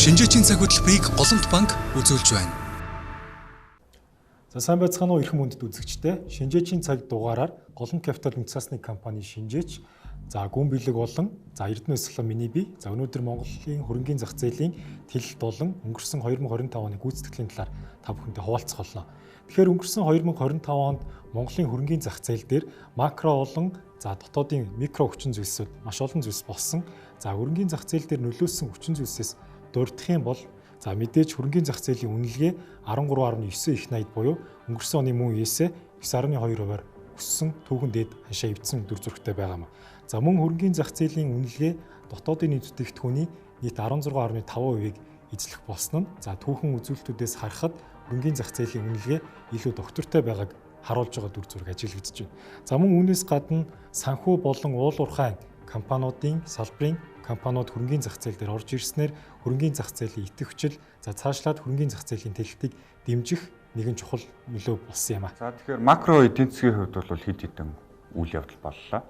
Шинжээчийн цаг хөтөлбөрийг Голомт банк үзүүлж байна. За, сайн байцгаана уу, эрхэм хүндэт үзэгчдээ. Шинжээчийн цаг дугаараар Голомт Капитал үндэс цаасны компани шинжээч, за, гүн бэлэг болон, за, Эрдэнэ Өсөлөө миний бие. За, өнөөдөр Монголын хөрөнгийн зах зээлийн тэлэлт болон өнгөрсөн 2025 оны гүйцэтгэлийн талаар та бүхэнтэй хуваалцах болно. Тэгэхээр өнгөрсөн 2025 онд Монголын хөрөнгийн зах зээл дээр макро болон, за, дотоодын микро хүчин зүйлсүүд, маш олон зүйлс болсон. За, хөрөнгийн зах зээл дээр нөлөөлсөн хүчин зүйлсээс дурдах юм бол, за, мэдээж хөрөнгийн зах зээлийн үнэлгээ 13.9 их 80 буюу өнгөрсөн оны мөн үеэсээ 9.2%-аар өссөн, түүхэн дээд ханшаа эвдсэн дүр зурагтай байгаа юм. За, мөн хөрөнгийн зах зээлийн үнэлгээ дотоодын нийт бүтээгдэхүүний нийт 16.5%-ийг эзлэх болсон нь, за, түүхэн үзүүлэлтүүдээс харахад хөрөнгийн зах зээлийн үнэлгээ илүү доктортой байгааг харуулж байгаа дүр зураг ажиглагдаж байна. За, мөн үүнээс гадна санхүү болон уул уурхайн компаниудын салбарын компаниуд хөрөнгийн зах зээл дээр орж ирснээр хөрөнгийн зах зээлийн идэвхжил, за, цаашлаад хөрөнгийн зах зээлийн тэлэлтийг дэмжих нэгэн чухал нөлөө болсон юм а. За, тэгэхээр макро эдийн засгийн хувьд бол хэд хэдэн үйл явдал боллоо.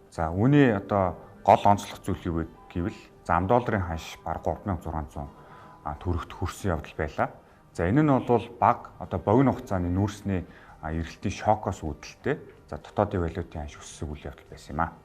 За, үүний одоо гол онцлог зүйл юу вэ гэвэл, за, ам долларын ханш бараг 3600 төгрөгт хүрсэн явдал байлаа. За, энэ нь бол бага одоо богино хугацааны нүүрсний эрэлтийн шокоос үүдэлтэй, за, дотоодын валютын ханш өссөн үйл явдал байсан юм а.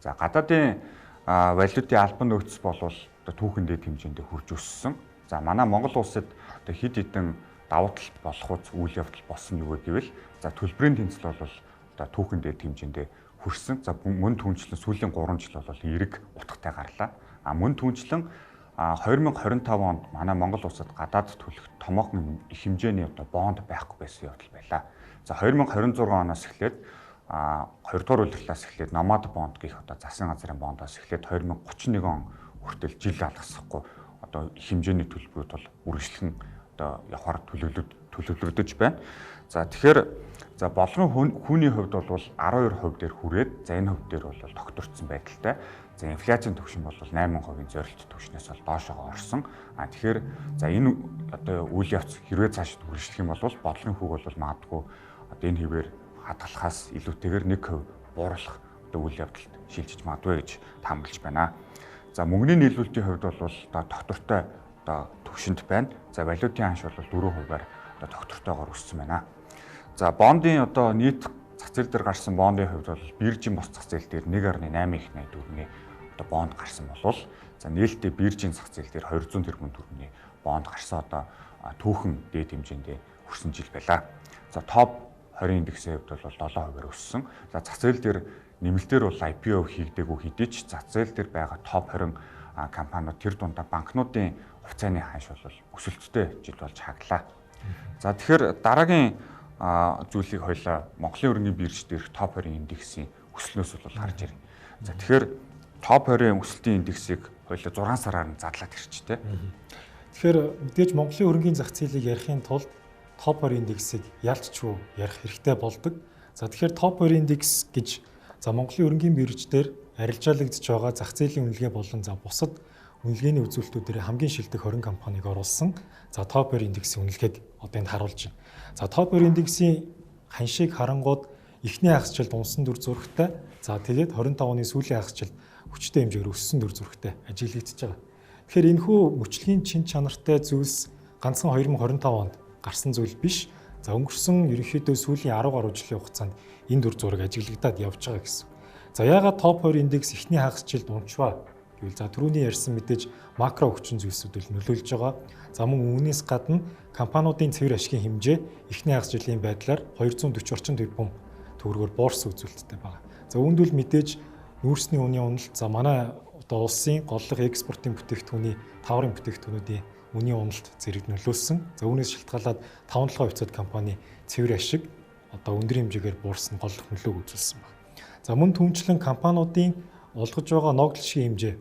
За, гадаадын валютын албан нөөц болвол одоо түүхэн дээд хэмжээнд хүрж өссөн. За, манай Монгол улсад одоо хэд хэдэн давуу тал болох үйл явдал болсон юу вэ гэвэл, за, төлбөрийн тэнцэл бол одоо түүхэн дээд хэмжээнд хүрсэн. За, мөн түнчлэн сүүлийн 3 жил бол эерэг утгатай гарлаа. А мөн түнчлэн 2025 онд манай Монгол улсад гадаад төлөх томоохон их хэмжээний одоо бонд байхгүй байсан явдал байлаа. За, 2026 оноос эхлээд, 2 дугаар улирлаас эхлээд Nomad бонд гэх одоо засгийн газрын бондоос эхлээд 2031 он хүртэл жил алгасахгүй одоо их хэмжээний төлбөрүүд бол үргэлжлэн одоо явахаар төлөвлөгдөж байна. За, тэгэхээр, за, бодлогын хүүний хувьд бол 12% дээр хүрээд, за, энэ хувь дээр бол тогтворцсон байдалтай. За, инфляцийн түвшин бол 8% зорилт түвшнээс бол доошоогоо орсон. А тэгэхээр, за, энэ одоо үйл явц хэрвээ цааш үргэлжлэх юм бол бодлогын хүүг бол магадгүй одоо энэ хэвээр хадгалахаас илүүтэйгээр 1% бууруулах одоо үйл явдалд шилжиж магадгүй гэж таамаглаж байна. За, мөнгөний нийлүүлэлтийн хувьд бол одоо тогтвортой одоо түвшинд байна. За, валютын ханш бол 4%-аар одоо тогтвортойгоор өссөн байна. За, бондын одоо нийт зах зээл дээр гарсан бондын хувьд бол биржийн бус зах зээл дээр 1.8 их 80 төгрөгийн одоо бонд гарсан болвол, за, нээлттэй биржийн зах зээл дээр 200 тэрбум төгрөгийн бонд гарсан, одоо түүхэн дээд хэмжээндээ хүрсэн жил байлаа. За, топ 20 индексийн хувьд бол 7%-аар өссөн. За, зах зээл дээр нэмэлтээр бол IPO хийгдээгүй хэдий ч зах зээл дээр байгаа топ 20 компаниуд, тэр дундаа банкнуудын хувьцааны ханш бол өсөлттэй жил болж хааглаа. За, тэгэхээр дараагийн зүйлийг хоёлаа Монголын хөрөнгийн бирж дээрх топ 20 индексийн өсөлнөөс бол харж ирнэ. За, тэгэхээр топ 20 өсөлтийн индексийг хоёлаа 6 сараар нь задлаад ирчтэй. Тэгэхээр мэдээж Монголын хөрөнгийн зах зээлийг ярихын тулд топ 20 индексийг ялцчгүй ярих хэрэгтэй болдог. За, тэгэхээр топ 20 индекс гэж, за, Монголын хөрөнгийн бирж дээр арилжаалагдж байгаа зах зээлийн үнэлгээ болон, за, бусад үнэлгээний үзүүлэлтүүдээр хамгийн шилдэг 20 компанийг оруулсан, за, топ 20 индексийн үнэлгээг одоо энд харуулж байна. За, топ 20 индексийн ханшийг харангууд эхний хагас жилд унсан дүр зурагтай. За, тэгээд 25 оны сүүлийн хагас жилд хүчтэй хэмжээгээр өссөн дүр зурагтай ажиглагдчихж байгаа. Тэгэхээр энэхүү мөчлөгийн чин чанартай зүйлс ганцхан 2025 онд гарсан зүйл биш. За, өнгөрсөн ерөнхийдөө сүүлийн 10 гаруй жилийн хугацаанд энэ дүр зураг ажиглагдаад явж байгаа гэсэн. За, яагаад топ 20 индекс эхний хагас жилд унчваа гэвэл, за, түрүүний ярьсан мэдээж макро хүчин зүйлсүүд л нөлөөлж байгаа. За, мөн үүнээс гадна компаниудын цэвэр ашигын хэмжээ эхний хагас жилийн байдлаар 240 орчим тэрбум төгрөгөөр буурсан үзүүлэлттэй байгаа. За, үүнд үл мэдээж нүүрсний үнийн уналт, за, манай одоо улсын голлох экспортын бүтээгдэхүүний, таврын бүтээгдэхүүнүүдийн үнийн уналт зэрэг нөлөөлсөн. За, үүнээс шалтгаалаад 5 7 хувьцаат компани цэвэр ашиг одоо өндөр хэмжээгээр буурсан голлох нөлөөг үзүүлсэн байна. За, мөн түнчлэн компаниудын олгож байгаа ногдол ашигын хэмжээ,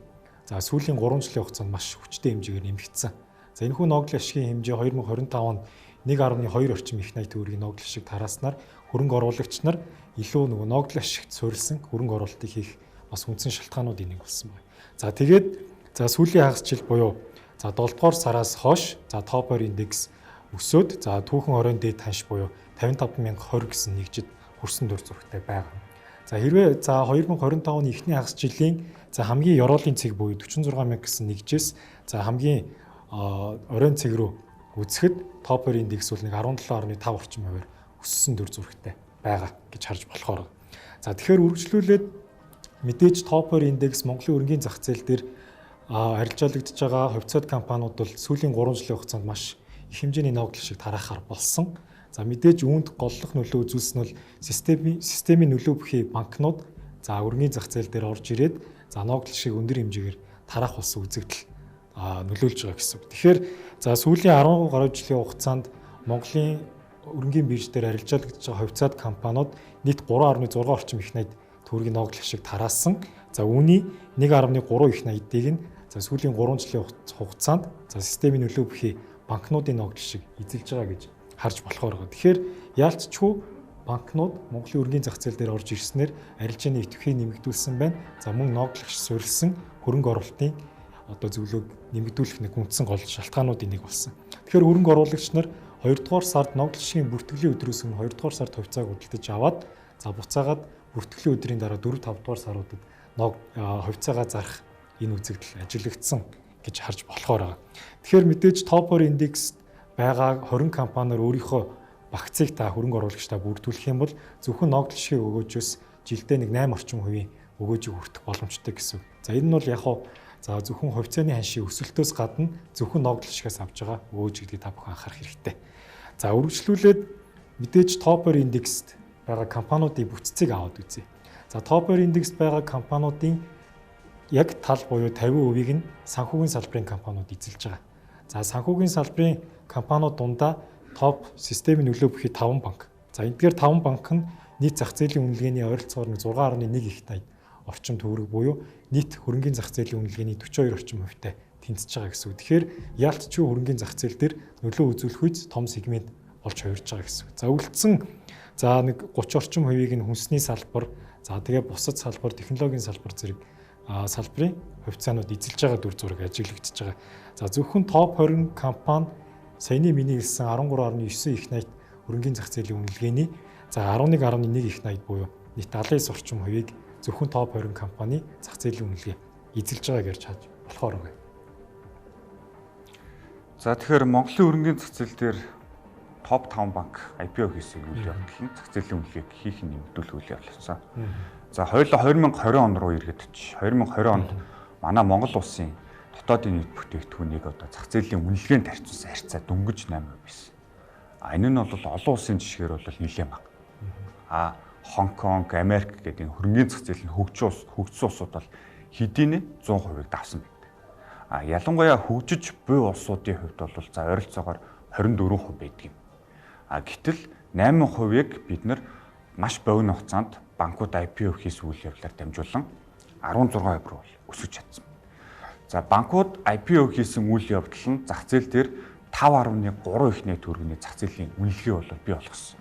за, сүүлийн 3 жилийн хугацаанд маш хүчтэй хэмжээгээр нэмэгдсэн. За, энэхүү ногдол ашигын хэмжээ 2025 онд 1.2 орчим их 80 төгрөгийн ногдол ашиг тарааснаар хөрөнгө оруулагч нар илүү нөгөө ногдол ашигт суурилсан хөрөнгө оруулалтыг хийх бас үндсэн шалтгаануудын нэг болсон байна. За, тэгээд, за, сүүлийн хагас жил буюу, за, 7 дугаар сараас хойш, за, топ 20 индекс өсөөд, за, түүхэн хорийн дээд ханш буюу 55,020 гэсэн нэгжид хүрсэн дүр зурагтай байгаа. За, хэрвээ, за, 2025 оны эхний хагас жилийн, за, хамгийн ёроолын цэг буюу 46 мянга гэсэн нэгжээс, за, хамгийн оройн цэг рүү үзэхэд топ 20 индекс бол нэг 17.5 орчим хувиар өссөн дүр зурагтай байгаа гэж харж болохоор. За, тэгэхээр үргэлжлүүлээд мэдээж топ 20 индекс Монголын өрнгийн зах зээл дээр арилжаалагдж байгаа хувьцаат компаниуд бол сүүлийн 3 жилийн хугацаанд маш их хэмжээний ногдол шиг тараахаар болсон. За, мэдээж үүнд голлох нөлөө үзүүлсэн нь бол системийн нөлөө бүхий банкнууд за өрнгийн зах зээл дээр орж ирээд за ногдол шиг өндөр хэмжээгээр тараах болсон үзэгдэл нөлөөлж байгаа гэсэн үг. Тэгэхээр за сүүлийн 10 гаруй жилийн хугацаанд Монголын өрнгийн бирж дээр арилжаалагдж байгаа хувьцаат компаниуд нийт 3.6 орчим их найд төгрөгийн ногдол шиг тараасан. За, үүний 1.3 их найдыг нь за сүүлийн 3 жилийн хугацаанд за системийн нөлөө бүхий банкнуудын ногдол шиг эзэлж байгаа гэж харж болохоор байгаа. Тэгэхээр яалтчгүй банкнууд Монголын өрнгийн зах зээл дээр орж ирснээр арилжааны идэвхийг нэмэгдүүлсэн байна. За, мөн ногдол суурилсан хөрөнгө оруулалтын одоо зөвлөгөөг нэмэгдүүлэх нэг үндсэн гол шалтгаануудын нэг болсон. Тэгэхээр хөрөнгө оруулагч нар 2 дугаар сард ногдол шигийн бүртгэлийн өдрөөс өмнө 2 дугаар сард хувьцааг худалдаж аваад за буцаагаад бүртгэлийн өдрийн дараа 4 5 дугаар саруудад хувьцаагаа зарах энэ үзэгдэл ажиглагдсан гэж харж болохоор байгаа. Тэгэхээр мэдээж топ 20 индекс байгаа 20 компаниар өөрийнхөө багцыг та хөрөнгө оруулагчдаа бүрдүүлэх юм бол зөвхөн ногдол шигийн өгөөжөөс жилдээ нэг 8 орчим хувийн өгөөжийг хүртэх боломжтой гэсэн. За, энэ нь бол яг хуу за зөвхөн хувьцааны ханшийн өсөлтөөс гадна зөвхөн ногдол шигээс авж байгаа өгөөж гэдгийг та бүхэн анхаарах хэрэгтэй. За, үргэлжлүүлээд мэдээж топ 20 индекст байгаа компаниудын бүтцийг аваад үзье. За, топ 20 индекст байгаа компаниудын яг тал буюу 50%-ийг нь санхүүгийн салбарын компаниуд эзэлж байгаа. За, санхүүгийн салбарын компаниуд дундаа топ системийн нөлөө бүхий 5 банк. За, эдгээр 5 банк нь нийт зах зээлийн үнэлгээний ойролцоогоор 6.1 их 80 орчим төгрөг буюу нийт хөрөнгийн зах зээлийн үнэлгээний 42 орчим хувьтай тэнцэж байгаа гэсэн үг. Тэгэхээр яалтчгүй хөрөнгийн зах зээл дээр нөлөө үзүүлэх үед том сегмент болж хувирж байгаа гэсэн үг. За, үлдсэн за нэг 30 орчим хувийг нь хүнсний салбар, за тэгээ бусад салбар, технологийн салбар зэрэг салбарын хувьцаанууд эзэлж байгаа дүр зураг ажиглагдчихж байгаа. За, зөвхөн топ 20 компани саяны миний хэлсэн 13.9 их 80 хөрөнгийн зах зээлийн үнэлгээний за 11.1 их 80 буюу нийт 79 орчим хувийг зөвхөн топ 20 компани зах зээлийн үнэлгээ эзэлж байгааг ярьж хаж болохоор байна. За, тэгэхээр Монголын хөрөнгийн зах зээл дээр топ 5 банк IPO хийсэн үйл явдал нь зах зээлийн үнэлгээг хийх нэмэгдүүлэх үйл явдал болсон. За, хоёулаа 2020 он руу эргээд очив. 2020 онд манай Монгол улсын дотоодын нийт бүтээгдэхүүнийг одоо зах зээлийн үнэлгээнд харьцуулсан харьцаа дөнгөж 8% байсан. А энэ нь бол олон улсын жишгээр бол нэлээд бага. А Хонконг, Америк гэдэг энэ хөрөнгийн зах зээл нь хөгжсөн улсууд бол хэдийнэ 100%-ыг давсан байдаг. А ялангуяа хөгжиж буй улсуудын хувьд бол за ойролцоогоор 24% байдаг юм. А гэтэл 8%-ыг бид нар маш богино хугацаанд банкуд IPO хийсэн үйл явдлаар дамжуулан 16% руу өсөж чадсан. За, банкуд IPO хийсэн үйл явдал нь зах зээл дээр 5.3 их нэ төгрөгийн зах зээлийн үнэлгээ бол бий болгосон.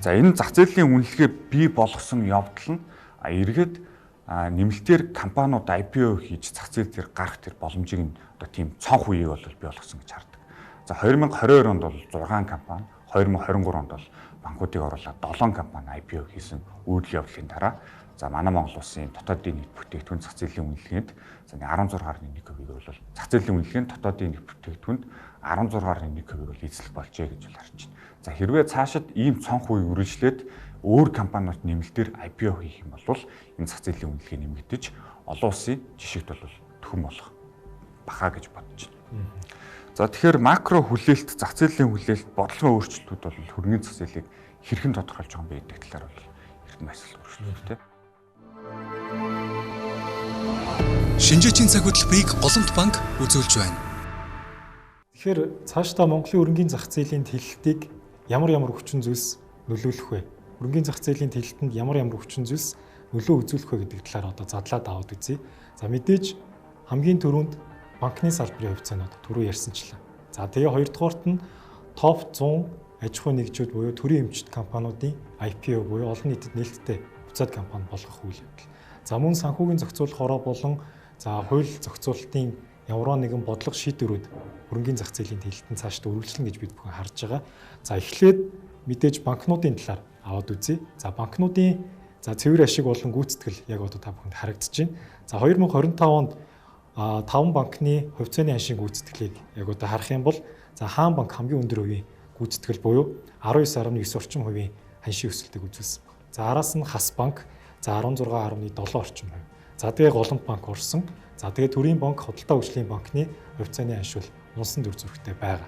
За, энэ зах зээлийн үнэлгээ бий болгосон явдал нь эргээд нэмэлтээр компаниуд IPO хийж зах зээл дээр гарах тэр боломжийг нь одоо тийм цонх үеийг бол бий болгосон гэж хардаг. За, 2022 онд бол 6 компани, 2023 онд бол банкуудыг оруулаад 7 компани IPO хийсэн үйл явдлын дараа за манай Монгол улсын дотоодын нийт бүтээгдэхүүн зах зээлийн үнэлгээнд за 16.1%-ийг бол зах зээлийн үнэлгээнд дотоодын нийт бүтээгдэхүүнд 16.1%-ийг бол эзлэх болжээ гэж бол харж байна. За, хэрвээ цаашид ийм цонх үе үргэлжлээд өөр компаниуд нэмэлтээр IPO хийх юм бол энэ зах зээлийн үнэлгээ нэмэгдэж олон улсын жишгт бол төхөн болох баха гэж бодож байна. За, тэгэхээр макро хүлээлт, зах зээлийн хүлээлт, бодлогын өөрчлөлтүүд бол хөрөнгөний зах зээлийг хэрхэн тодорхойлж байгаа юм бэ гэдэг талаар бол эрдэм баясгал үргэлжлүүлэх тийм. Шинжээчийн цаг хөтөлбөрийг Голомт банк үзүүлж байна. Тэгэхээр цаашдаа Монголын хөрөнгийн зах зээлийн тэлэлтийг ямар ямар хүчин зүйлс нөлөөлөх вэ? Хөрөнгийн зах зээлийн тэлэлтэнд ямар ямар хүчин зүйлс нөлөө үзүүлэх вэ гэдэг талаар одоо задлаад аваад үзье. За, мэдээж хамгийн түрүүнд банкны салбарын хувьцаанууд түрүү ярьсанчлаа. За, тэгээ хоёрдугаарт нь топ 100 аж ахуйн нэгжүүд буюу төрийн эмчит компаниудын IPO буюу олон нийтэд нээлттэй хувьцаат компани болгох үйл явдал. За, мөн санхүүгийн зохицуулах хороо болон за хууль зохицуулалтын ямар нэгэн бодлого шийдвэрүүд хөрөнгийн зах зээлийн тэлэлтэн цаашдаа үргэлжлэн гэж бид бүхэн харж байгаа. За, эхлээд мэдээж банкнуудын талаар аваад үзье. За, банкнуудын за цэвэр ашиг болон гүйцэтгэл яг одоо та бүхэнд харагдаж байна. За, 2025 онд 5 банкны хувьцааны ханшийн гүйцэтгэлийг яг одоо харах юм бол за Хаан банк хамгийн өндөр хувийн гүйцэтгэл буюу 19.9 орчим хувийн ханшийн өсөлтийг үзүүлсэн байна. За араас нь Хас банк за 16.7 орчим хувь. За тэгээ Голомт банк орсон. За тэгээ Төрийн банк, Худалдаа хөгжлийн банкны хувьцааны ханш бол унсан дүр зурагтай байгаа.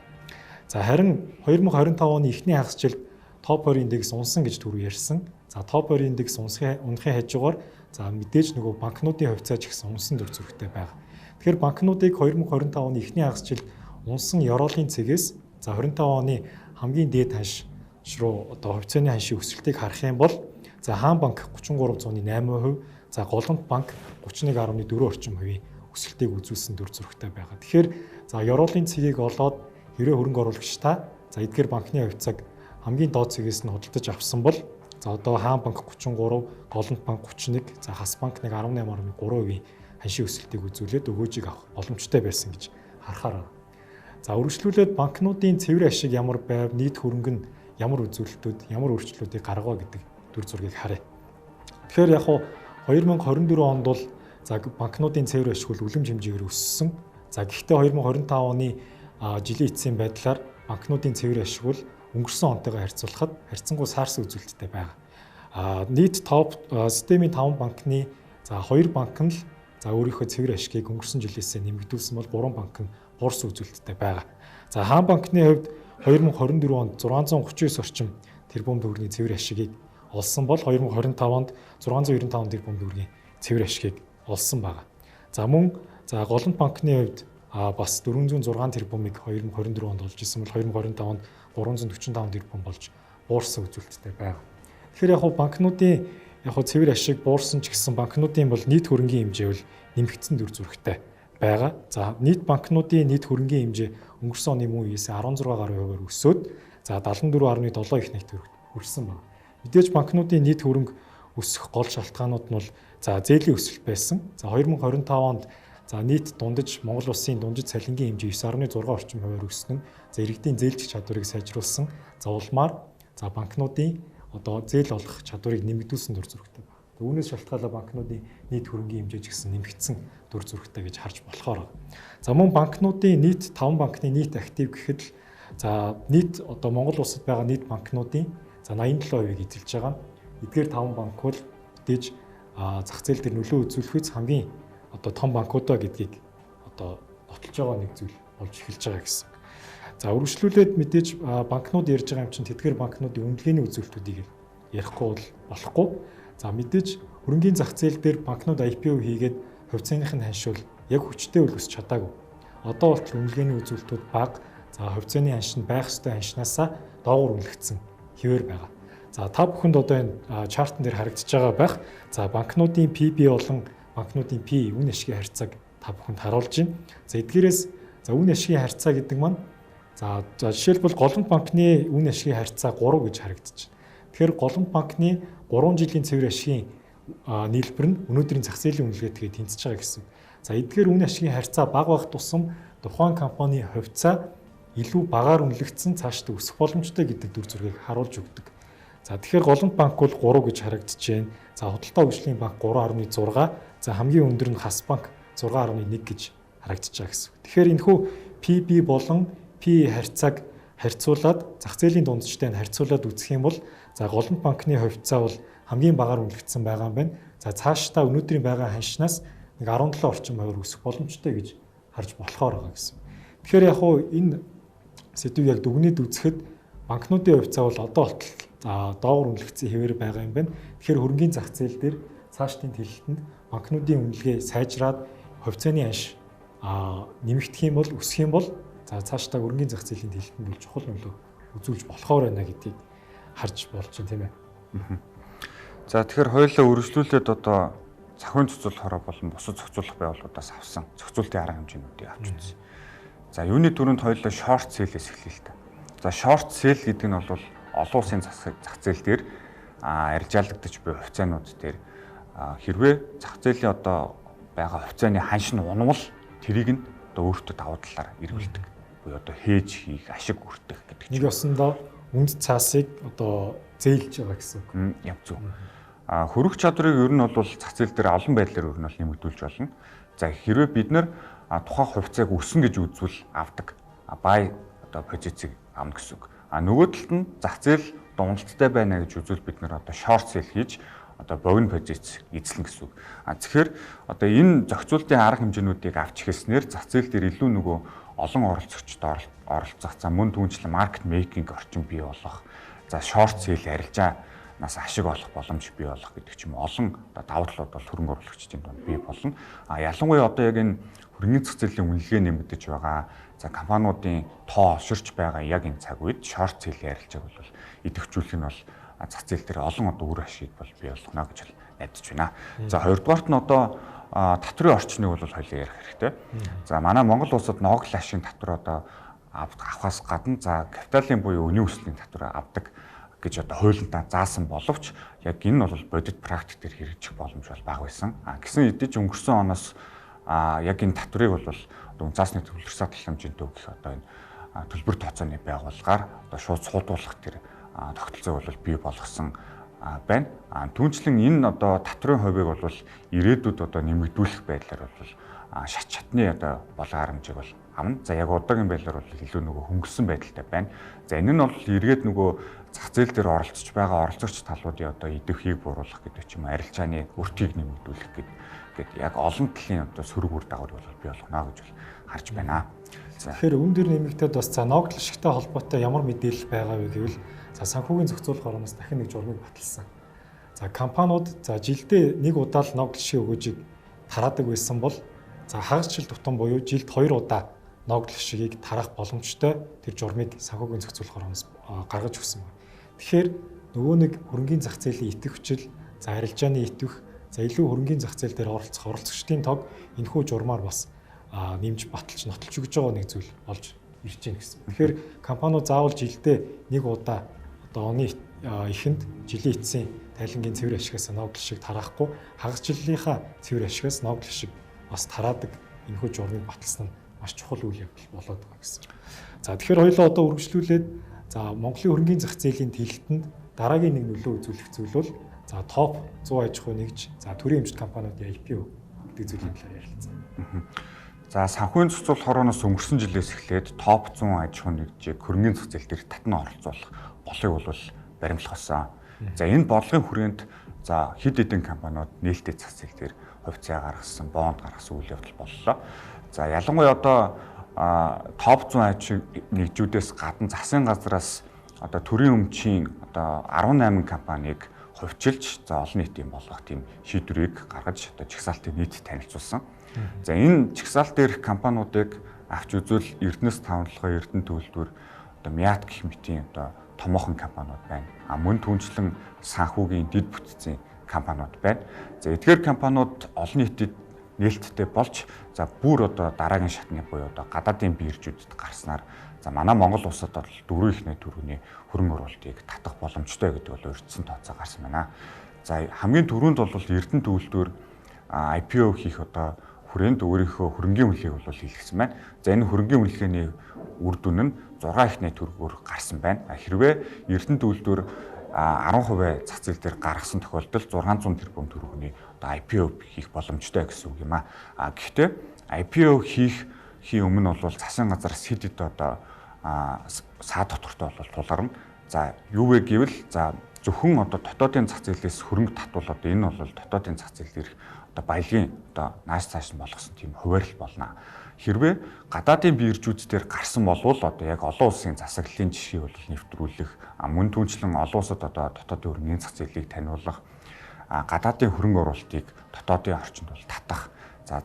За харин 2025 оны эхний хагас жилд топ 20 индекс унсан гэж түрүү ярьсан. За топ 20 индекс унахын хажуугаар за мэдээж нөгөө банкнуудын хувьцаа ч гэсэн унсан дүр зурагтай байгаа. Тэгэхээр банкнуудыг 2025 оны эхний хагас жилд унсан ёроолын цэгээс за 25 оны хамгийн дээд ханш руу одоо хувьцааны ханшийн өсөлтийг харах юм бол за Хаан банк 33.8%, за Голомт банк 31.4 орчим хувийн өсөлтийг үзүүлсэн дүр зурагтай байгаа. Тэгэхээр за ёроолын цэгийг олоод хэрвээ хөрөнгө оруулагч та за эдгээр банкны хувьцааг хамгийн доод цэгээс нь худалдаж авсан бол за одоо Хаан банк 33, Голомт банк 31, за Хас банк нэг 18.3% ханшийн өсөлтийг үзүүлээд өгөөжийг авах боломжтой байсан гэж харахаар байна. За үргэлжлүүлээд банкнуудын цэвэр ашиг ямар байв, нийт хөрөнгө нь ямар үзүүлэлтүүд, ямар өөрчлөлтүүдийг гаргав гэдэг дүр зургийг харъя. Тэгэхээр яг хуу 2024 онд бол за банкнуудын цэвэр ашиг бол үлэмж хэмжээгээр өссөн. За гэхдээ 2025 оны жилийн эцсийн байдлаар банкнуудын цэвэр ашиг бол өнгөрсөн онтойгоо харьцуулахад харьцангуй саарсан үзүүлэлттэй байгаа. Нийт топ системийн 5 банкны за 2 банк нь л за өөрийнхөө цэвэр ашигыг өнгөрсөн жилээсээ нэмэгдүүлсэн бол 3 банк нь буурсан үзүүлэлттэй байгаа. За Хаан банкны хувьд 2024 онд 639 орчим тэрбум төгрөгийн цэвэр ашигыг олсон бол 2025 онд 695 тэрбум төгрөгийн цэвэр ашигыг олсон байгаа. За мөн за Голомт банкны хувьд бас 406 тэрбумыг 2024 онд олж исэн бол 2025 онд 345 тэрбум болж буурсан үзүүлэлттэй байгаа. Тэгэхээр яг хуу банкнуудын яг хуу цэвэр ашиг буурсан ч гэсэн банкнуудын бол нийт хөрөнгийн хэмжээ бол нэмэгдсэн дүр зурагтай байгаа. За нийт банкнуудын нийт хөрөнгийн хэмжээ өнгөрсөн оны мөн үеэс 16 гаруй хувиар өсөөд за 74.7 их нэг төгрөгт хүрсэн байна. Мэдээж банкнуудын нийт хөрөнгө өсөх гол шалтгаанууд нь бол за зээлийн өсөлт байсан. За 2025 онд за нийт дундаж Монгол улсын дундаж цалингийн хэмжээ 9.6 орчим хувиар өснө. За иргэдийн зээлжих чадварыг сайжруулсан. За улмаар за банкнуудын одоо зээл олох чадварыг нэмэгдүүлсэн дүр зурагтай байна. Үүнээс шалтгаалаад банкнуудын нийт хөрөнгийн хэмжээ ч гэсэн нэмэгдсэн дүр зурагтай гэж харж болохоор байна. За мөн банкнуудын нийт 5 банкны нийт актив гэхэд л за нийт одоо Монгол улсад байгаа нийт банкнуудын за 87%-ийг эзэлж байгаа. Эдгээр 5 банк бол мэдээж зах зээл дээр нөлөө үзүүлэх үз хамгийн одоо том банкудаа гэдгийг одоо нотолж байгаа нэг зүйл болж эхэлж байгаа гэсэн. За үргэлжлүүлээд мэдээж банкнууд ярьж байгаа юм чинь тэдгээр банкнуудын үнэлгээний үзүүлэлтүүдийг ярихгүй бол болохгүй. За мэдээж хөрөнгийн зах зээл дээр банкнууд IPO хийгээд хувьцааных нь ханшуул яг хүчтэй үл өсч чадаагүй. Одоо болтол үнэлгээний үзүүлэлтүүд бага. За хувьцааны ханш нь байх ёстой ханшнаасаа доогуур үнэлэгдсэн хэвээр байгаа. За та бүхэнд одоо энэ чартн дээр харагдаж байгаа байх. За банкнуудын PB болон банкнуудын P үн ашигын харьцааг та бүхэнд харуулж байна. За эдгээрээс за үн ашигын харьцаа гэдэг маань за жишээлбэл Голомт банкны үн ашигын харьцаа 3 гэж харагдаж байна. Тэгэхээр Голомт банкны 3 жилийн цэвэр ашигын нийлбэр нь өнөөдрийн зах зээлийн үнэлгээтэйгээ тэнцэж байгаа гэсэн. За эдгээр үн ашигын харьцаа бага байх тусам тухайн компани хувьцаа илүү багаар үнэлэгдсэн цаашдаа өсөх боломжтой гэдэг дүр зургийг харуулж өгдөг. За тэгэхээр Голомт банк бол 3 гэж харагдаж байна. За Худалдаа хөгжлийн банк 3.6, за хамгийн өндөр нь Хас банк 6.1 гэж харагдаж байгаа гэсэн. Тэгэхээр энэхүү PB болон P харьцааг харьцуулаад зах зээлийн дунджтай нь харьцуулаад үзэх юм бол за Голомт банкны хувьцаа бол хамгийн багаар үнэлэгдсэн байгаа юм байна. За цаашдаа өнөөдрийн байгаа ханшнаас нэг 17 орчим хувиар өсөх боломжтой гэж харж болохоор байгаа гэсэн. Тэгэхээр яг хуу энэ сэдвийг яг дүгнээд үзэхэд банкнуудын хувьцаа бол одоо болтол доогуур үнэлэгдсэн хэвээр байгаа юм байна. Тэгэхээр хөрөнгийн зах зээл дээр цаашдын тэлэлтэнд банкнуудын үнэлгээ сайжраад хувьцааны ханш нэмэгдэх юм бол өсөх юм бол за цаашдаа хөрөнгийн зах зээлийн тэлэлтэнд бол чухал нөлөө үзүүлж болохоор байна гэдгийг харж болж байна, тийм ээ. За тэгэхээр хоёулаа үргэлжлүүлээд одоо захын зохицуулах хороо болон бусад зохицуулах байгууллагуудаас авсан зохицуултын арга хэмжээнүүдийг авч үзсэн. За юуны түрүүнд хоёулаа short sell-ээс эхлэе л та. За short sell гэдэг нь бол олон улсын зах зээл дээр арилжаалагдаж буй хувьцаанууд дээр хэрвээ зах зээлийн одоо байгаа хувьцааны ханш нь унвал тэрийг нь одоо өөртөө давуу талаар эргүүлдэг. Буюу одоо хээж хийх, ашиг хүртэх гэдэг. Нэг ёсондоо үнд цаасыг одоо зээлж байгаа гэсэн үг. Яг зөв. Хөрөх чадварыг ер нь бол зах зээл дээр олон байдлаар ер нь бол нэмэгдүүлж болно. За хэрвээ бид нар тухайн хувьцааг өснө гэж үзвэл авдаг. Бай одоо позицийг авна гэсэн үг. А нөгөө талд нь зах зээл уналттай байна гэж үзвэл бид нар одоо short sell хийж одоо богино позиц эзлэн гэсэн үг. А тэгэхээр одоо энэ зохицуултын арга хэмжээнүүдийг авч эхэлснээр зах зээл дээр илүү нөгөө олон оролцогчд оролцох, за мөн түүнчлэн market making орчин бий болох, за short sell арилжаанаас ашиг олох боломж бий болох гэдэг ч юм уу олон давуу талууд бол хөрөнгө оруулагчдын дунд бий болно. А ялангуяа одоо яг энэ хөрөнгөний зах зээлийн үнэлгээ нэмэгдэж байгаа, за компаниудын тоо олширч байгаа яг энэ цаг үед short sell арилжааг бол идэвхжүүлэх нь бол зах зээл дээр олон одоо үр ашиг бол бий болгоно гэж найдаж байна. За хоёрдугаарт нь одоо татврын орчныг бол хоёлаа ярих хэрэгтэй. За манай Монгол улсад ногдол ашигын татвар одоо авахаас гадна за капиталын буюу үнийн өслийн татвар авдаг гэж одоо хуулиндаа заасан боловч яг энэ нь бол бодит практик дээр хэрэгжих боломж бол бага байсан. А гисэн хэдий ч өнгөрсөн оноос яг энэ татврыг бол одоо заасны төвлөрсөн хэмжээнд гэх одоо энэ төлбөр тооцооны байгууллагаар одоо шууд суудуулах тэр тогтолцоог бол бий болгосон байна. Түүнчлэн энэ одоо татврын хувийг бол ирээдүйд одоо нэмэгдүүлэх байдлаар бол шат шатны одоо болон харамжийг бол авна. За яг одоогийн байдлаар бол илүү нөгөө хөнгөлсөн байдалтай байна. За энэ нь бол эргээд нөгөө зах зээл дээр оролцож байгаа оролцогч талуудын одоо идэвхийг бууруулах гэдэг ч юм уу арилжааны өртгийг нэмэгдүүлэх гэдэг яг олон талын одоо сөрөг үр дагаврыг бол бий болгоно гэж бол харж байна. Тэгэхээр үн дээр нэмэгдээд бас за ногдол ашигтай холбоотой ямар мэдээлэл байгаа вэ гэвэл за санхүүгийн зохицуулах ороноос дахин нэг журмыг баталсан. За компаниуд за жилдээ нэг удаа л ногдол ашигын өгөөжийг тараадаг байсан бол за хагас жил тутам буюу жилд 2 удаа ногдол ашигыг тараах боломжтой тэр журмыг санхүүгийн зохицуулах ороноос гаргаж өгсөн байна. Тэгэхээр нөгөө нэг хөрөнгийн зах зээлийн идэвхжил, за арилжааны идэвх, за илүү хөрөнгийн зах зээл дээр оролцох оролцогчдын тоог энэхүү журмаар бас нэмж баталж нотолж өгж байгаа нэг зүйл болж ирж байна гэсэн. Тэгэхээр компаниуд заавал жилдээ нэг удаа одоо оны эхэнд жилийн эцсийн тайлангийн цэвэр ашигаас ногдол шиг тараахгүй хагас жилийнхаа цэвэр ашигаас ногдол шиг бас тараадаг энэхүү журмыг баталсан нь маш чухал үйл явдал болоод байгаа гэсэн. За тэгэхээр хоёулаа одоо үргэлжлүүлээд за Монголын хөрөнгийн зах зээлийн тэлэлтэнд дараагийн нэг нөлөө үзүүлэх зүйл бол за топ 100 аж ахуй нэгж за төрийн өмчт компаниудын IPO гэдэг зүйлийн талаар ярилцсан. За санхүүгийн зохицуулах хорооноос өнгөрсөн жилээс эхлээд топ 100 аж ахуй нэгжийг хөрөнгийн зах зээл дээр татан оролцуулах бодлогыг бол баримтлах. За энэ бодлогын хүрээнд за хэд хэдэн компаниуд нээлттэй зах зээл дээр хувьцаа гаргасан, бонд гаргасан үйл явдал боллоо. За ялангуяа одоо топ 100 аж нэгжүүдээс гадна засгийн газраас одоо төрийн өмчийн одоо 18 компанийг хувьчилж за олон нийтийн болгох тийм шийдвэрийг гаргаж одоо жагсаалтын нийтэд танилцуулсан. За энэ жагсаалт дээрх компаниудыг авч үзвэл Эрдэнэс тавналгаа, Эрдэнэ төлөвлөр, одоо Миат гэх мэтийн одоо томоохон компаниуд байна. А мөн түнчлэн санхүүгийн дэд бүтцийн компаниуд байна. За эдгээр компаниуд олон нийтэд нээлттэй болж за бүр одоо дараагийн шатны буюу одоо гадаадын биржүүдэд гарснаар за манай Монгол улсад бол дөрвөн их найт төгрөгийн хөрөнгө оруулалтыг татах боломжтой гэдэг бол урьдчилсан тооцоо гарсан байна. За хамгийн түрүүнд бол Эрдэнэ төвлөрөөр IPO хийх одоо хүрээнд өөрийнхөө хөрөнгийн үнэлгээг бол хийлгэсэн байна. За энэ хөрөнгийн үнэлгээний үр дүн нь 6 их найт төгрөгөөр гарсан байна. Хэрвээ Эрдэнэ төвлөрөөр 10% зах зээл дээр гаргасан тохиолдолд 600 тэрбум төгрөгийн одоо IPO хийх боломжтой гэсэн үг юм аа. Гэхдээ IPO хийх өмнө бол засгийн газараас хэд хэд одоо саа дотортой бол тулгарна. За юу вэ гэвэл за зөвхөн одоо дотоодын зах зээлээс хөрөнгө татвал одоо энэ бол дотоодын зах зээл дээрх одоо баялагын одоо нааш цааш нь болгосон тийм хуваарил болно. Хэрвээ гадаадын биржүүд дээр гарсан болвол одоо яг олон улсын засаглалын жишгийг бол нэвтрүүлэх, мөн түнчлэн олон улсад одоо дотоодын хөрөнгөний зах зээлийг таниулах, гадаадын хөрөнгө оруулалтыг дотоодын орчинд бол татах. За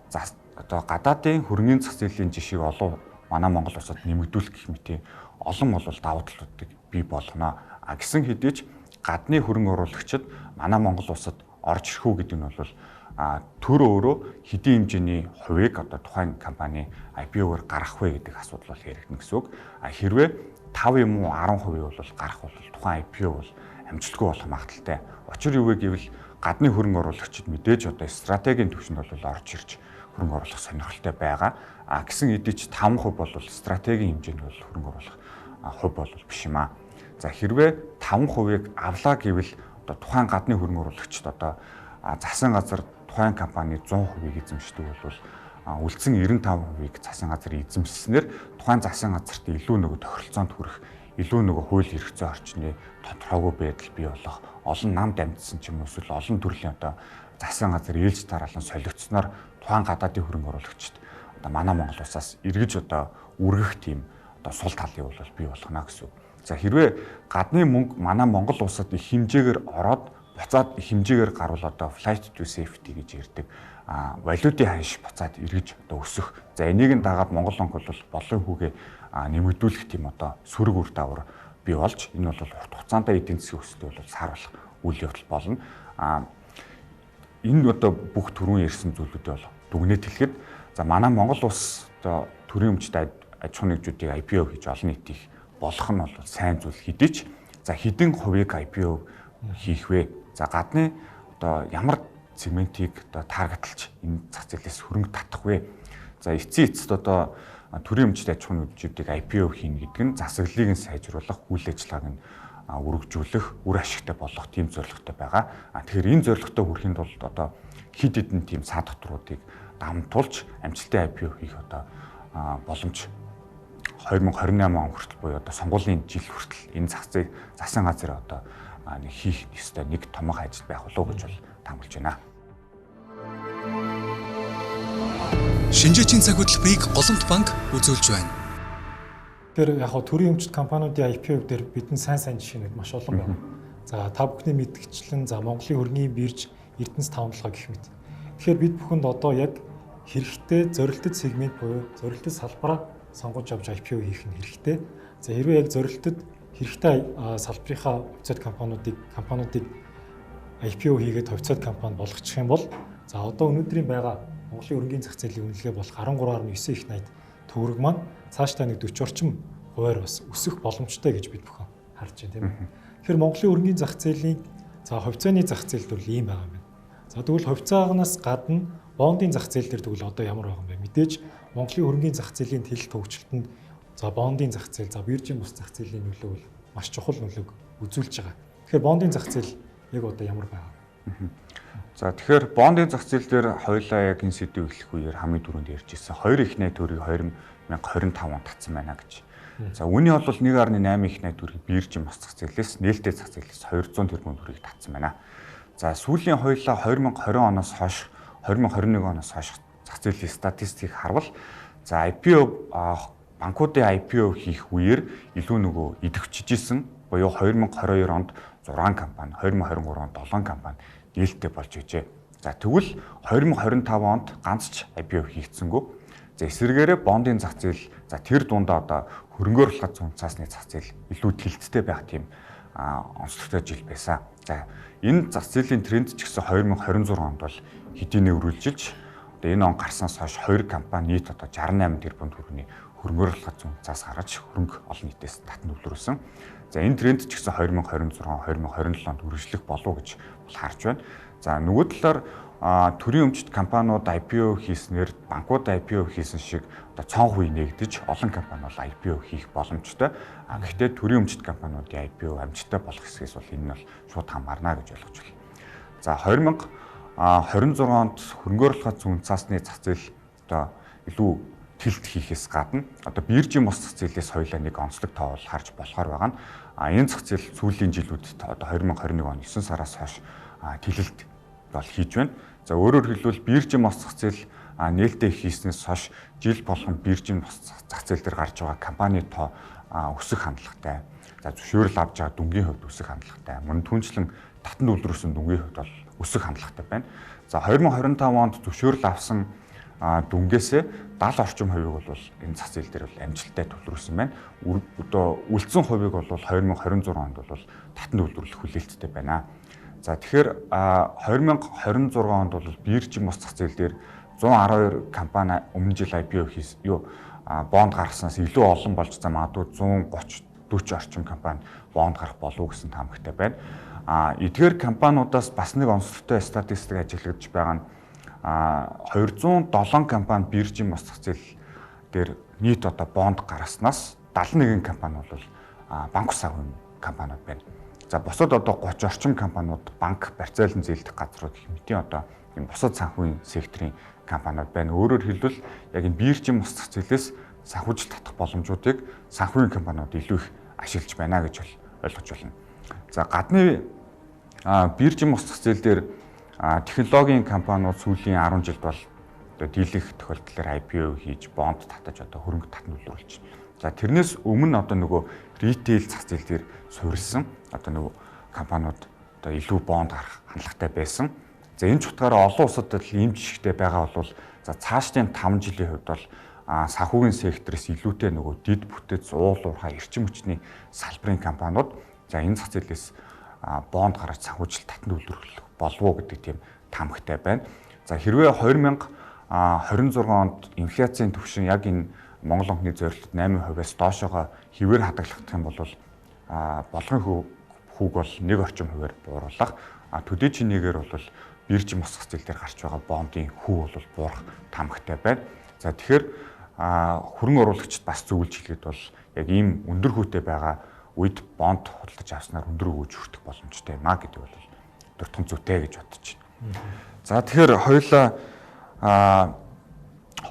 одоо гадаадын хөрөнгөний зах зээлийн жишгийг олон манай Монгол улсад нэмэгдүүлэх гэх мэтийн олон бол давуу талуудыг бий болгоно. А гисэн хэдий ч гадны хөрөнгө оруулагчид манай Монгол улсад орж ирэх үү гэдэг нь бол төр өөрөө хэдийн хэмжээний хувийг одоо тухайн компани IPO-оор гаргах вэ гэдэг асуудал бол яригдана гэсэн үг. А хэрвээ 5 юм уу 10% бол гарах бол тухайн IPO бол амжилтгүй болох магадлалтай. Учир юу вэ гэвэл гадны хөрөнгө оруулагчид мэдээж одоо стратегийн түвшинд бол орж ирж хөрөнгө оруулах сонирхолтой байгаа. А гисэн хэдий ч 5% бол стратегийн хэмжээнд бол хөрөнгө оруулах хувь бол биш юм аа. За хэрвээ 5%-ыг авлаа гэвэл одоо тухайн гадны хөрөнгө оруулагчид одоо засгийн газар тухайн компани 100%-ийг эзэмшдэг бол Үлдсэн 95%-ийг засгийн газар эзэмшснээр тухайн засгийн газарт илүү нөгөө тохиролцоонд хүрэх, илүү нөгөө хууль эрх зүйн орчны тодорхойгүй байдал бий болох, олон нам дамжсан ч юм уу эсвэл олон төрлийн одоо засгийн газар ээлж тараалан солигдсноор тухайн гадаадын хөрөнгө оруулагчид одоо манай Монгол улсаас эргэж одоо үргэх тийм одоо сул талыг бол бий болгоно гэсэн үг. За хэрвээ гадны мөнгө манай Монгол улсад их хэмжээгээр ороод буцаад их хэмжээгээр гарвал одоо flight to safety гэж ярьдаг валютын ханш буцаад эргэж одоо өсөх. За энийг нь дагаад Монгол банк бол бодлогын хүүгээ нэмэгдүүлэх тийм одоо сөрөг үр дагавар бий болж энэ бол урт хугацаанд эдийн засгийн өсөлтийг бол сааруулах үйл явдал болно. Энэ одоо бүх түрүүн ярьсан зүйлүүдээ бол дүгнээд хэлэхэд за манай Монгол улс одоо төрийн өмчт аж ахуйн нэгжүүдийг IPO хийж олон нийт их болох нь бол сайн зүйл хэдий ч за хэдэн хувийг IPO хийх вэ? За гадны одоо ямар сегментийг одоо таргеталж энэ зах зээлээс хөрөнгө татах вэ? За эцсийн эцэст одоо төрийн өмчт аж ахуйн нэгжүүдийг IPO хийнэ гэдэг нь засаглалыг нь сайжруулах, үйл ажиллагааг нь үргэлжлүүлэх, үр ашигтай болгох тийм зорилготой байгаа. Тэгэхээр энэ зорилготой хүрэхийн тулд одоо хэд хэдэн тийм саа дотруудыг давамтуулж амжилттай IPO хийх одоо боломж 2028 он хүртэл буюу одоо сонгуулийн жил хүртэл энэ зах зээл засгийн газар одоо нэг хийх ёстой нэг томоохон ажил байх болов уу гэж бол таамаглаж байна. Шинжээчийн цаг хөтөлбөрийг Голомт банк үзүүлж байна. Тэгэхээр яг хөө төрийн өмчт компаниудын IPO дээр бидний сайн жишээнүүд маш олон байна. За та бүхний мэдгчлэн за Монголын хөрөнгийн бирж, Эрдэнэс 5-7 гэх мэт. Тэгэхээр бид бүхэнд одоо яг хэрэгтэй зорилттой сегмент буюу зорилттой салбараа сонгож авч IPO хийх нь хэрэгтэй. За хэрвээ яг зорилтод хэрэгтэй салбарынхаа хувьцаат компаниудыг IPO хийгээд хувьцаат компани болгочих юм бол за одоо өнөөдрийн байгаа Монголын хөрөнгийн зах зээлийн үнэлгээ болох 13.9 их 80 төгрөг маань цаашдаа нэг 40 орчим хувиар бас өсөх боломжтой гэж бид бүхэн харж байна, тийм ээ. Тэгэхээр Монголын хөрөнгийн зах зээлийн за хувьцааны зах зээл дээр ийм байгаа юм байна. За тэгвэл хувьцаагаас гадна бондын зах зээл дээр тэгвэл одоо ямар байгаа юм бэ? Мэдээж Монголын хөрөнгийн зах зээлийн тэлэлт хөгжилтөнд за бондын зах зээл, за биржийн бус зах зээлийн нөлөө бол маш чухал нөлөөг үзүүлж байгаа. Тэгэхээр бондын зах зээл яг одоо ямар байгаа вэ? За тэгэхээр бондын зах зээл дээр хоёулаа яг энэ сэдвийг эхлэх үеэр хамгийн түрүүнд ярьж ирсэн 2 их 80 төгрөгийг 2025 онд татсан байна гэж. За үүний бол 1.8 их 80 төгрөгийг биржийн бус зах зээлээс нээлттэй зах зээлээс 200 тэрбум төгрөгийг татсан байна. За сүүлийн хоёулаа 2020 оноос хойш 2021 оноос хойш зах зээлийн статистикийг харвал за IPO банкуудын IPO хийх үеэр илүү нөгөө идэвхжижсэн буюу 2022 онд 6 компани, 2023 онд 7 компани нээлттэй болж байжээ. За тэгвэл 2025 онд ганц ч IPO хийгдсэнгүй. За эсвэргээрээ бондын зах зээл за тэр дундаа одоо хөрөнгө оруулалт зүйн цаасны зах зээл илүү тэлттэй байх тийм онцлогтой жил байсан. За энэ зах зээлийн тренд ч гэсэн 2026 онд бол хэдийнэ үргэлжилж одоо энэ он гарснаас хойш 2 компани нийт одоо 68 тэрбум төгрөгийн хөрөнгө оруулалт зүйн цаас гаргаж хөрөнгө олон нийтээс татан төвлөрүүлсэн. За энэ тренд ч гэсэн 2026, 2027 онд үргэлжлэх болов гэж бол харж байна. За нөгөө талаар төрийн өмчт компаниуд IPO хийснээр банкуд IPO хийсэн шиг одоо цонх үе нээгдэж олон компани бол IPO хийх боломжтой. Гэхдээ төрийн өмчт компаниудын IPO амжилттай болох хэсгээс бол энэ нь бол шууд хамаарна гэж ойлгож байна. За 2026 онд хөрөнгө оруулалт зүйн цаасны зах зээл одоо илүү тэлт хийхээс гадна одоо биржийн бус зах зээлээс хоёулаа нэг онцлог тоо бол харж болохоор байгаа нь энэ зах зээл сүүлийн жилүүдэд одоо 2021 он 9 сараас хойш тэлэлт бол хийж байна. За өөрөөр хэлбэл биржийн бус зах зээл нээлттэй хийснээс хойш жил болгон биржийн бус зах зээл дээр гарч байгаа компани тоо өсөх хандлагатай. За зөвшөөрөл авч байгаа дүнгийн хувьд өсөх хандлагатай. Мөн түнчлэн татан төвлөрсөн дүнгийн хувьд бол өсөх хандлагатай байна. За 2025 онд зөвшөөрөл авсан дүнгээсээ 70 орчим хувийг бол энэ зах зээл дээр бол амжилттай төвлөрүүлсэн байна. Одоо үлдсэн хувийг бол 2026 онд бол татан төвлөрүүлэх хүлээлттэй байна. За тэгэхээр 2026 онд бол биржийн бус зах зээл дээр 112 компани өмнө жил IPO хийс бонд гаргаснаас илүү олон болж за магадгүй 130 40 орчим компани бонд гарах болов гэсэн таамагтай байна. Эдгээр компаниудаас бас нэг онцлогтой статистик ажиглагдж байгаа нь 207 компани биржийн бус зах зээл дээр нийт одоо бонд гаргаснаас 71 компани бол банк ус санхүүгийн компаниуд байна. За бусад одоо 30 орчим компаниуд банк, барьцаалан зээлдэх газрууд гэх мэтийн одоо ийм бусад санхүүгийн секторын компаниуд байна. Өөрөөр хэлбэл яг энэ биржийн бус зах зээлээс санхүүжилт татах боломжуудыг санхүүгийн компаниуд илүү их ашиглаж байна гэж бол ойлгож байна. За гадны биржийн бус зах зээл дээр технологийн компаниуд сүүлийн 10 жилд бол одоо дийлэх тохиолдлоор IPO хийж бонд татаж одоо хөрөнгө татан төлөвлөж байна. За тэрнээс өмнө одоо нөгөө ритейл зах зээл дээр суурилсан одоо нөгөө компаниуд одоо илүү бонд гарах хандлагатай байсан. За энэ ч утгаараа олон улсад ийм жишгтэй байгаа бол за цаашдын 5 жилийн хувьд бол санхүүгийн секторээс илүүтэй нөгөө дид бүтэц, уул уурхай, эрчим хүчний салбарын компаниуд за энэ зах зээлээс бонд гаргаж санхүүжилт татан төлөвлөх болов уу гэдэг тийм таамагтай байна. За хэрвээ 2026 онд инфляцийн түвшин яг энэ Монгол банкны зорилтод 8%-аас доошоогоо хэвээр хадгалагдах юм бол болгон хүүг бол 1 орчим хувиар бууруулах. Төдий чинээгээр бол биржийн бус зах зээл дээр гарч байгаа бондын хүү бол буурах таамагтай байна. За тэгэхээр хөрөнгө оруулагчид бас зөвлөж хэлэхэд бол яг ийм өндөр хүүтэй байгаа үед бонд худалдаж авснаар өндөр өгөөж хүртэх боломжтой юм а гэдэг бол дуртхан зүйтэй гэж бодож байна. За тэгэхээр хоёулаа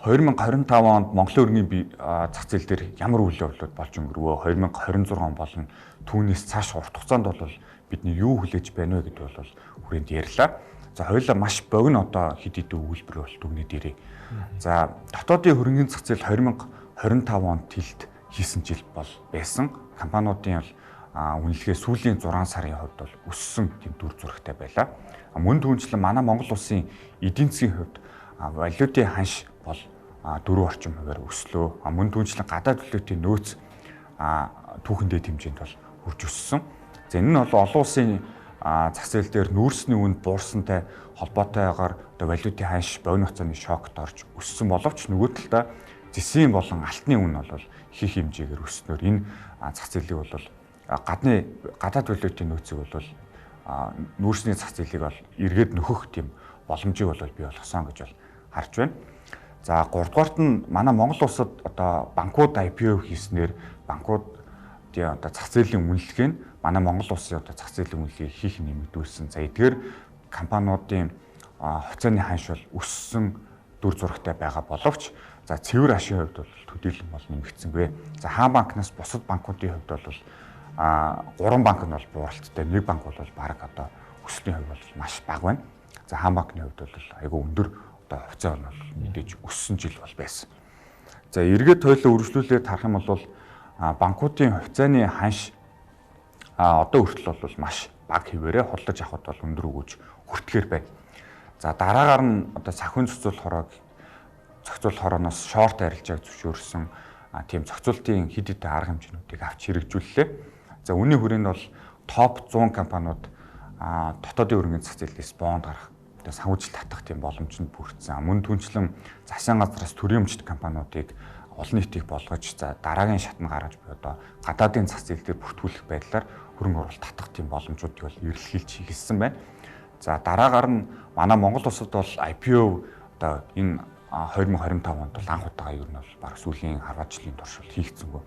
2025 онд Монголын өргөний зах зээл дээр ямар үйл явдлууд болж өнгөрвөө, 2026 он болон түүнээс цааш урт хугацаанд бол бидний юу хүлээж байна вэ гэдэг бол хүрээнд ярьлаа. За хоёулаа маш богино одоо хэд хэдэн өгүүлбэр бол дүгнээд ирээ. За дотоодын хөрөнгөний зах зээл 2025 онд тэлт хийсэн жил бол байсан. Компаниудын бол үнэлгээ сүүлийн 6 сарын хувьд бол өссөн тийм дүр зурагтай байлаа. Мөн түншлэн манай Монгол улсын эдийн засгийн хувьд валютын ханш бол 4 орчим хувиар өслөө. Мөн түншлэн гадаад валютын нөөц түүхэн дээд хэмжээнд бол хүрч өссөн. За энэ нь бол олон улсын зах зээл дээр нүүрсний үнд буурсантай холбоотойгоор одоо валютын ханш богино хугацааны шокт орж өссөн боловч нөгөө талдаа зэсийн болон алтны үн бол их хэмжээгээр өснөөр энэ зах зээлийг бол гадны гадаад валютын нөөцийг бол нүүрсний зах зээлийг бол эргээд нөхөх тийм боломжийг бол бий болгосон гэж бол харж байна. За 3 дугаарт нь манай Монгол улсад одоо банкуд IPO хийснээр банкуудын одоо зах зээлийн үнэлгээ нь манай Монгол улсын одоо зах зээлийн үнэлгээг хийх нэмэгдүүлсэн. За эдгээр компаниудын хувьцааны ханш бол өссөн дүр зурагтай байгаа боловч за цэвэр ашигын хувьд бол төдийлөн бол нэмэгдсэнгүй. За хаан банкнаас бусад банкуудын хувьд бол 3 банк нь бол бууралттай, нэг банк бол бараг одоо өсөлтийн хувь бол маш бага байна. За хаан банкны хувьд бол айгүй өндөр одоо хувьцаа бол мэдээж өссөн жил бол байсан. За эргээд хоёлоо үргэлжлүүлээд харах юм бол банкуудын хувьцааны ханш одоо хүртэл бол маш бага хэвээрээ худалдаж авахд бол өндөр өгөөж хүртгэхэр байна. За дараагаар нь одоо санхүүгийн зохицуулалт хорооноос шорт арилжааг зөвшөөрсөн тийм зохицуултын хэд хэдэн арга хэмжээнүүдийг авч хэрэгжүүллээ. За үүний хүрээнд бол топ 100 компаниуд дотоодын хөрөнгөний зах зээлээс бонд гарах одоо санхүүжилт татах тийм боломжинд бүрдсэн. Мөн түнчлэн засгийн газраас төрийн өмчт компаниудыг олон нийтийг болгож за дараагийн шатнд гаргаж буй одоо гадаадын зах зээл дээр бүртгүүлэх байдлаар хөрөнгө оруулалт татах тийм боломжуудыг бол эрэлхийлж хийсэн байна. За дараагаар нь манай Монгол улсад бол IPO одоо энэ 2025 онд бол анх удаага ер нь бол баг сүүлийн 10 жилийн турш бол хийгдсэнгүй.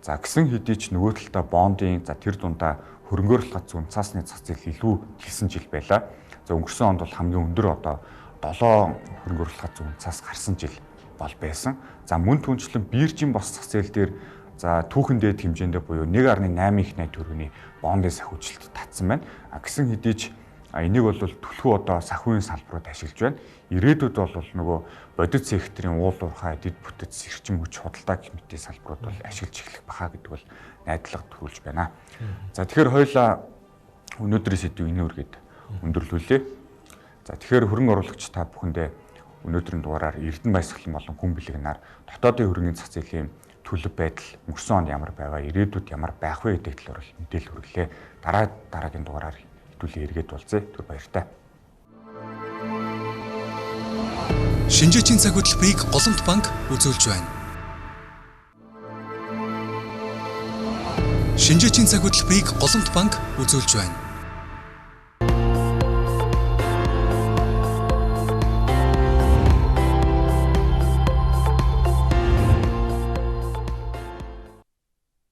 За гисэн хэдий ч нөгөө талдаа бондын за тэр дундаа хөрөнгөөр оруулалт цаасны зах зээл илүү хэлсэн жил байлаа. За өнгөрсөн онд бол хамгийн өндөр одоо 7 хөрөнгө оруулалт зүүн цаас гарсан жил бол байсан. За мөн түнчлэн биржийн бос зах зээл дээр за түүхэн дээд хэмжээндээ буюу 1.8 их 80 төгрөгийн бондын сахиужилт татсан байна. А гисэн хэдий ч энийг бол түлхүү одоо санхүүгийн салбарууд ашиглаж байна. Ирээдүйд бол нөгөө бодит секторын уул уурхай, дэд бүтэц, эрчим хүч, худалдаа гэх мэтийн салбарууд бол ашиглаж эхлэх баха гэдэг бол найдлага төрүүлж байна. За тэгэхээр хоёулаа өнөөдрийн сэдвийг энэ үргээд өндөрлүүлье. За тэгэхээр хөрөнгө оруулагч та бүхэндээ өнөөдрийн дугаараар Эрдэнэ баясгалан болон хүн бэлэг нар дотоодын хөрөнгөний зах зээлийн төлөв байдал өнгөрсөн онд ямар байгаа, ирээдүйд ямар байх вэ гэдэг талаар мэдээлэл хүргэлээ. Дараа дараагийн дугаараар хэдүүлээ эргээд уулзъя. Түр баяртай. Шинжээчийн цаг хөтөлбөрийг Голомт банк үзүүлж байна. Шинжээчийн цаг хөтөлбөрийг Голомт банк үзүүлж байна.